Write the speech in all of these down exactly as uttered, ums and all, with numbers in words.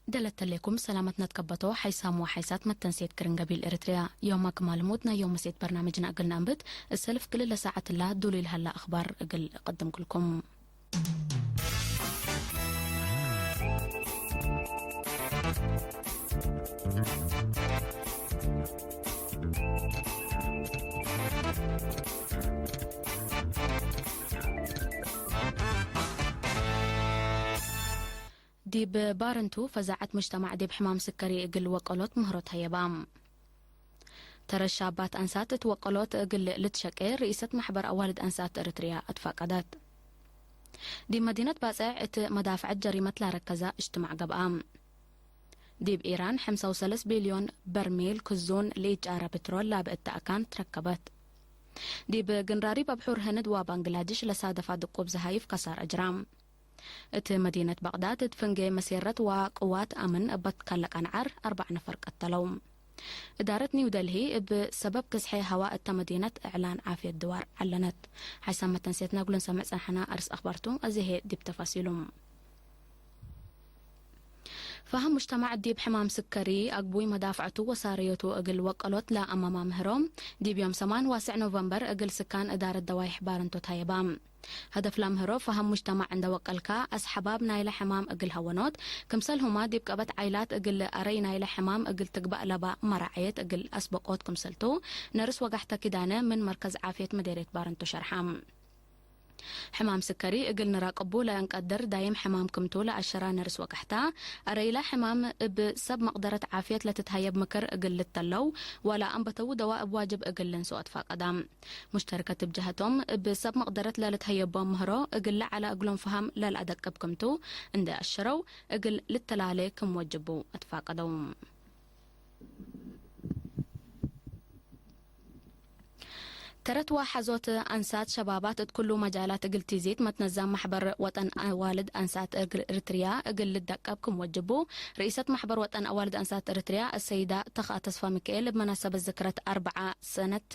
ደለተሌኩም ሰላመትነ ትከበቶ ሓይሳም ወሓይሳት መተንሴት ክርን ገቢል ኤረትርያ። ዮመ ክማል ሙድ ናይ ዮም ምሴት በርናምጅነ እግል ነአንብት፣ እሰልፍ ክልለ ሳዐት እላ ዱሉይ ለሀላ አኽባር እግል እቀድምክልኩም። ዲብ ባርንቱ፣ ፈዛዐት ሙጅተማዕ ዲብ ሕማም ስከሪ እግል ወቀሎት ምህሮ ተሀየባ። ተረት ሻባት አንሳት እት ወቀሎት እግል ልትሸቄ፣ ርኢሰት መሕበር አዋልድ አንሳት እርትርያ አትፋቀደት። ዲብ መዲነት ባጽዕ እት መዳፍዐት ጀሪመት ላረከዛ እጅትማዕ ገብአ። ዲብ ኢራን፣ ሕምሳ ወሰለስ ቢልዮን በርሜል ክዙን ለኢጫረ ፕትሮል ላብእት አካን ትረከበት። ዲብ ግንራሪብ አብሑር ህንድ ወባንግላድሽ ለሳደፋ ድቁብ ዘሃይፍ ከሳር አጅራ። እት መዲነት በቅዳድ እት ፍንጌ መሴረት ወቅዋት አምን እበ ትከለቀ አንዓር አርበዕ ነፈር ቀተለው። እዳረት ኒው ደልሂ እብ ሰበብ ክስሐ ሀዋ እተ መዲነት እዕላን ዓፍየት ድዋር ዐለነት። ሓይሳም መተንሴትነ እግሉ እንሰምዕ ጸንሐና። አርስ አኽባርቱ አዜ ህዬ ዲብ ተፋሲሉ። ፈሀም ሙጅተማዕ ዲብ ሕማም ስከሪ አግቡይ መዳፍዐቱ ወሳርዮቱ እግል ወቀሎት ለአመማ ምህሮ፣ ዲብ ዮም ሰማን ዋስዕ ኖቨምበር እግል ስካን እዳረት ደዋይሕ ባርንቶ ተሀየባ። ሀደፍ ለምህሮ ፈሀም ሙጅተማዕ እንደ ወቀልካ፣ አስሐባብ ናይለ ሕማም እግል ሀወኖት፣ ክምሰልሁመ ዲብ ቀበት ዓይላት እግል አረይ ናይለ ሕማም እግል ትግባእ ለባ መራዐየት እግል አስበቆት ክምሰልቱ፣ ነርስ ወጋሕተ ኪዳነ ምን መርከዝ ዓፍየት መዴርየት ባርንቶ ሸርሐ። ሕማም ስከሪ እግል ንራቅቡ ለእንቀድር ዳይም ሕማም ክምቱ ለአሸራ ነርስ ወጋሕታ፣ አረይላ ሕማም እብ ሰብ መቅደረት ዓፍየት ለትትሀየብ ምክር እግል ልተለው፣ ወለአንበተዉ ደዋ እብ ዋጅብ እግል ልንስኦ አትፋቀዳ። ሙሽተርከት እብ ጀሀቶም፣ እብ ሰብ መቅደረት ለልትሀየቦም ምህሮ እግል ለዐለ እግሎም ፈሀም ለልአደቅብ ክምቱ እንዴ አሸረው፣ እግል ልተላሌ ክም ወጅቡ አትፋቀደው። ተረት ወሐዞት አንሳት ሸባባት እት ኩሉ መጃላት እግል ቲዜት መትነዛም መሕበር ወጠን አዋልድ አንሳት እግል እርትርያ እግል ልደቀብ ክም ወጅቡ፣ ርኢሰት መሕበር ወጠን አዋልድ አንሳት እርትርያ አሰይዳ ተኽአ ተስፋ ሚካኤል እብ መናሰበት ዝክረት አርበዓ ሰነት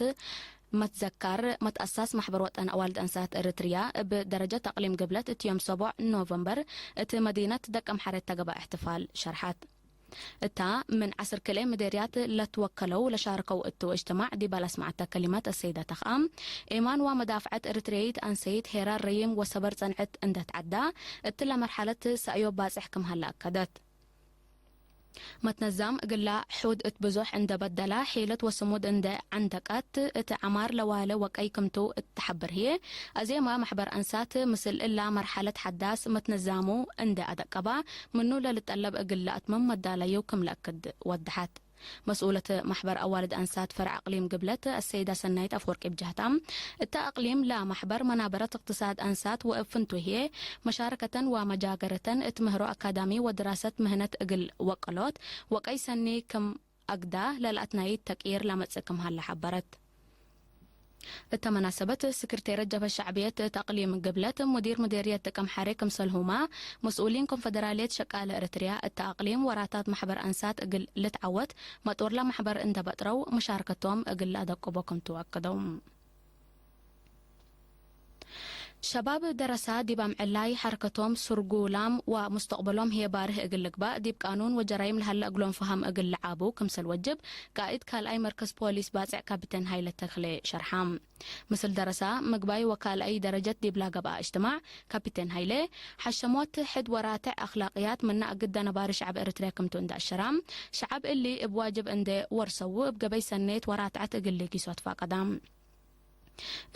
መትዘካር መትአሳስ መሕበር ወጠን አዋልድ አንሳት እርትርያ እብ ደረጀት አቅሊም ግብለት እት ዮም ሰቦዕ ኖቨምበር እት መዲነት ደቀምሐሬ እተ ገብአ እሕትፋል ሸርሐት። እታ ምን ዐስር ክልኤ ምዴርያት ለትወከለው ለሻርከው እቱ እጅትማዕ ዲበ ለአስመዐተ ከሊመት አሰይደ ተኽአ፣ ኤማን ወመዳፍዐት እርትርየይት አንሰይት ሄራር ረዪም ወሰበር ጸንዐት እንደ ተዐዳ፣ እትለ መርሐለት ሰእዮብ ባጽሕ ክም ሀለ አከደት። መትነዛም እግላ ሑድ እት ብዙሕ እንደ በደላ፣ ሒለት ወስሙድ እንደ ዐንደቀት፣ እት ዐማር ለዋለ ወቀይ ክምቱ እት ተሐብር ህዬ፣ አዜመ መሕበር አንሳት ምስል እላ መርሐለት ሐዳስ መትነዛሙ እንደ አደቀባ፣ ምኑ ለልጠለብ እግል ለአትምም መዳለዩ ክም ለአክድ ወደሐት። መስኡለት መሕበር አዋልድ አንሳት ፈርዕ አቅሊም ግብለት አሰይዳ ሰናይት አፍወርቂ እብ ጀህታ፣ እተ አቅሊም ለመሕበር መናበረት እቅትሳድ አንሳት ወእብ ፍንቱ ህዬ መሻረከተን ወመጃገረተን እት ምህሮ አካዳሚ ወድራሰት ምህነት እግል ወቀሎት ወቀይ ሰኒ ክም አግዳ ለለአትናይት ተቅይር ለመጽእ ክም ሀለ ሐበረት። እተ መናሰበት፣ ስክርቴረት ጀብሀት ሸዕብየት እት አቅሊም ግብለት፣ ሙዲር ሙዴርየት ደቀምሐሬ ክምሰልሁመ፣ መስኡሊን ኮንፈደራልየት ሸቃለ ኤረትርያ እተ አቅሊም ወራታት መሕበር አንሳት እግል ልትዐወት መጦርላ መሕበር እንደ በጥረው፣ መሻርከቶም እግል ለአደቅቦ ክምቱ አከደው። ሸባብ ደረሳ ዲብ አምዕላይ ሐርከቶም ሱርጉላም ወሙስተቅበሎም ህዬ ባርህ እግል ልግባእ፣ ዲብ ቃኑን ወጀራይም ለሀለ እግሎም ፈሀም እግል ለዓቡ ክምሰል ወጅብ፣ ቃእድ ካልኣይ መርከዝ ፖሊስ ባጽዕ ካፒቴን ሀይለ ተክሌ ሸርሐ። ምስል ደረሳ ምግባይ ወካልኣይ ደረጀት ዲብላ ገብአ እጅትማዕ፣ ካፒቴን ሀይሌ፣ ሐሸሞት ሕድ ወራትዕ አክላቅያት ምነ አግደ ነባሪ ሸዐብ ኤረትርያ ክምቱ እንደ አሸራ፣ ሸዐብ እሊ እብ ዋጅብ እንዴ ወርሰዉ እብ ገበይ ሰኔት ወራትዐት እግል ሊጊሶ አትፋቀዳ።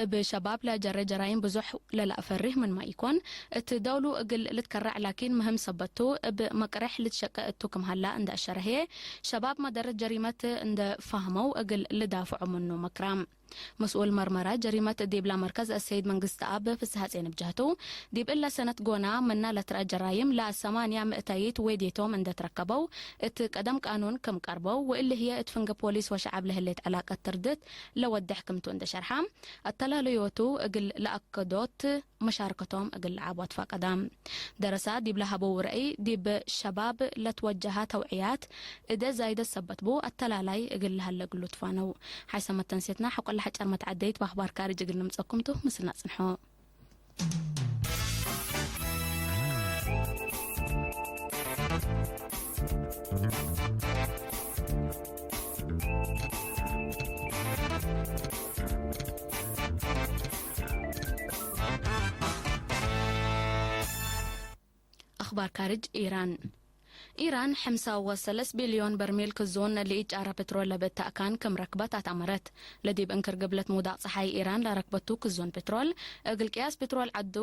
እብ ሸባብ ለጀሬ ጀራይም ብዙሕ ለለአፈርህ ምንመ ኢኮን፣ እት ደውሉ እግል ልትከረዕ ላኪን ምህም ሰበት ቱ፣ እብ መቅሬሕ ልትሸቄ እቱ ክም ሀላ እንደ አሸረ ህዬ፣ ሸባብ መደረት ጀሪመት እንደ ፋህመው እግል ልዳፍዑ ምኑ መክራ። መስኡል መርመራ ጀሪመት ዲብላ መርከዝ አሰይድ መንግስትአብ ፍስሐጼን እብ ጀህቱ፣ ዲብ እለ ሰነት ጎና ምና ለትረአ ጀራይም ለሰማንያ ምእታይት ዌድየቶም እንደ ትረከበው፣ እት ቀደም ቃኑን ክም ቀርበው፣ ወእሊ ህዬ እት ፍንጌ ፖሊስ ወሸዐብ ለህሌት ዕላቀት ትርድት ለወድሕ ክምቱ እንደ ሸርሐ፣ አተላልዮቱ እግል ለአከዶት መሻርከቶም እግል ለዓቡ አትፋቀዳ። ደረሳ ዲብ ለሀበው ረአይ፣ ዲብ ሸባብ ለትወጀሀ ተውዕያት እደ ዛይደት ሰበት ቡ፣ አተላላይ እግል ለሀለ እግሉ ትፋነው። ሓይሰ መተንሴትና ሐቆለ ሐጨር መትዓደይት በአኽባር ካርጅ እግል ንምጸኩም ቱ፣ ምስልና ጽንሖ። አኽባር ካርጅ። ኢራን። ኢራን ሐምሳ ወሰለስ ቢልዮን በርሜል ክዞን ለኢጫረ ፕትሮል ለብእተ አካን ክም ረክበት አትአመረት። ለዲብ እንክር ግብለት ምውዳቅ ጸሓይ ኢራን ለረክበቱ ክዞን ፕትሮል፣ እግል ቅያስ ፕትሮል ዐዱ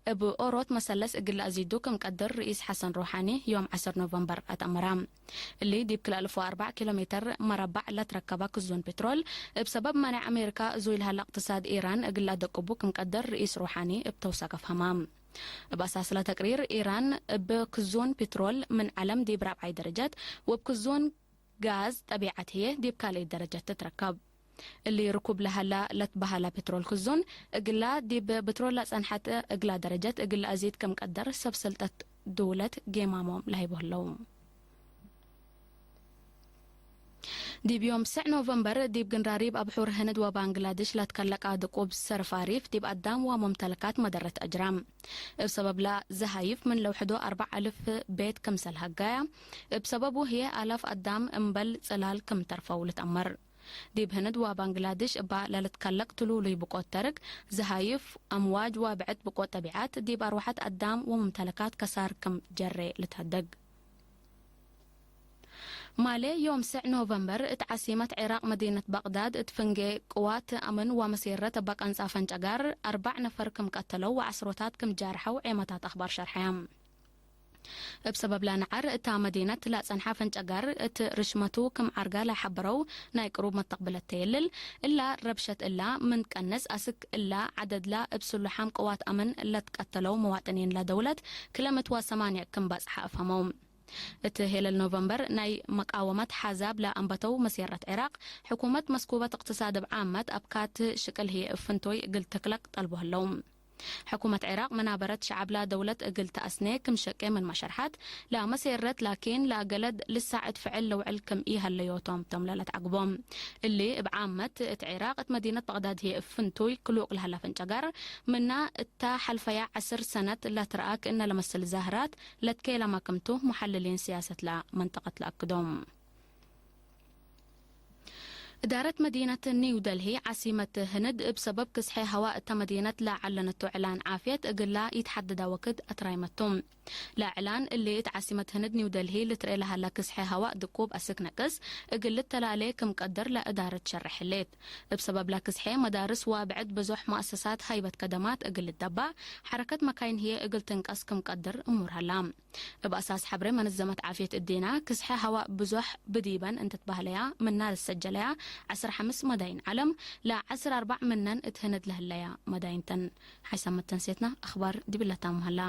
እብ ኦሮት መሰለስ እግል ለአዚዱ ክም ቀድር ርኢስ ሐሰን ሮሓኒ ዮም ዐስር ኖቨምበር አትአመራ። እሊ ዲብ ክልኤ አልፍ ወአርበዕ ኪሎ ሜትር መረባዕ ለትረከበ ክዞን ፕትሮል፣ እብ ሰበብ መኔዕ አሜሪካ እዙይ ለሀለ እቅትሳድ ኢራን እግል ለአደቅቡ ክም ቀድር ርኢስ ሮሓኒ እብ ተውሳክ አፍሀማ። እብ አሳስለ ተቅሪር፣ ኢራን እብ ክዞን ፒትሮል ምን ዐለም ዲብ ራብዓይ ደረጀት ወእብ ክዞን ጋዝ ጠቢዐት ህዬ ዲብ ካልአይት ደረጀት ትትረከብ። እሊ ርኩብ ለሀላ ለትበሀለ ፒትሮል ክዞን፣ እግላ ዲብ ብትሮል ለጸንሐት እግላ ደረጀት እግል ለአዜድ ክም ቀደር ሰብ ሰልጠት ድውለት ጌማሞም ለሀይቦ ህለው። ዲብ ዮም ሰዕ ኖቨምበር፣ ዲብ ግንራሪብ አብሑር ህንድ ወባንግላድሽ ለትከለቀ ድቁብ ሰርፋሪፍ፣ ዲብ አዳም ወሙምተለካት መደረት አጅራም። እብ ሰበብላ፣ ዘሃይፍ ምን ለውሕዶ አርበዕ አልፍ ቤት ክምሰል ሀጋያ፣ እብ ሰበቡ ህዬ አላፍ አዳም እምበል ጽላል ክም ተርፈው ልትአመር። ዲብ ህንድ ወባንግላድሽ እባ ለልትከለቅ ትሉሉይ ብቆት ተርክ፣ ዘሃይፍ፣ አምዋጅ ወብዕድ ብቆት ጠቢዐት፣ ዲብ አርወሐት አዳም ወሙምተለካት ከሳር ክም ጀሬ ልትሀደግ። ማሌ ዮም ሰዕ ኖቨምበር እት ዓሲመት ዒራቅ መዲነት በቅዳድ እት ፍንጌ ቅዋት አምን ወመሴረት እበ ቀንጻ ፈንጨጋር አርበዕ ነፈር ክም ቀተለው ወዐስሮታት ክም ጃርሐው ዔመታት አኽባር ሸርሐያ። እብ ሰበብ ለነዓር እታ መዲነት ለጸንሐ ፈንጨጋር እት ርሽመቱ ክም ዐርጋ ለሐበረው ናይ ቅሩብ መተቅብለት ተየልል፣ እላ ረብሸት እላ ምን ትቀንስ አስክ እላ ዐደድላ እብ ስሉሓም ቅዋት አምን ለትቀተለው መዋጥኒን ለደውለት ክለ ምእት ወሰማንየ ክም በጽሐ አፍሀመው። እት ሄለል ኖቨምበር ናይ መቃወመት ሐዛብ ለአንበተው መሴረት ዒራቅ፣ ሕኩመት መስኩበት እቅትሳድ እብ ዓመት አብካት ሽቅል ህዬ እብ ፍንቶይ እግል ትክለቅ ጠልቦ ህለው። ሕኩመት ዒራቅ መናበረት ሸዐብላ ደውለት እግል ተአስኔ ክም ሸቄ ምንመ ሸርሐት፣ ለመሴረት ላኪን ለአገለድ ልሳዕ እት ፍዕል ለውዕል ክም ኢሀለዮቶም ቶም ለለትዐግቦ። እሊ እብ ዓመት እት ዒራቅ እት መዲነት በቅዳድ ህዬ እብ ፍንቱይ ክሉቅ ለሀላ ፈንጨጋር፣ ምና እታ ሐልፈያ ዐስር ሰነት ለትረአ ክእነ ለመስል ዛህራት ለትኬለመ ክምቱ፣ ሙሐልሊን ሲያሰት ለመንጠቀት ለአክዶም። እዳረት መዲነት ኒው ደልሂ፣ ዓሲመት ህንድ፣ እብ ሰበብ ክስሐ ሀዋ እተ መዲነት ለዐለነቱ ዕላን ዓፍየት እግላ ኢትሐደዳ ወክድ አትራይመቱ። ለዕላን እሊ እት ዓሲመት ህንድ ኒው ደልሂ ልትርኤ ለሀላ ክስሐ ሀዋ ድቁብ አስክ ነቅስ እግል ልተላሌ ክም ቀድር ለእዳረት ሸርሕ ህሌት። እብ ሰበብ ለክስሐ መዳርስ ወብዕድ ብዞሕ መአሰሳት ሃይበት ከደማት እግል ልደባእ፣ ሐረከት መካይን ህዬ እግል ትንቀስ ክም ቀድር እሙር ሀላ። እብ አሳስ ሐብሬ መነዘመት ዓፍየት እዲነ፣ ክስሐ ሀዋእ ብዞሕ ብዲበን እንተ ትበህለያ፣ ምና ልትሰጀለያ ዐስር ሐምስ መዳይን ዐለም፣ ለዐስር አርበዕ ምነን እት ህንድ ለህለያ መዳይን ተን። ሓይሳም መተንሴትና አኽባር ዲብለ ታሙ ሀላ።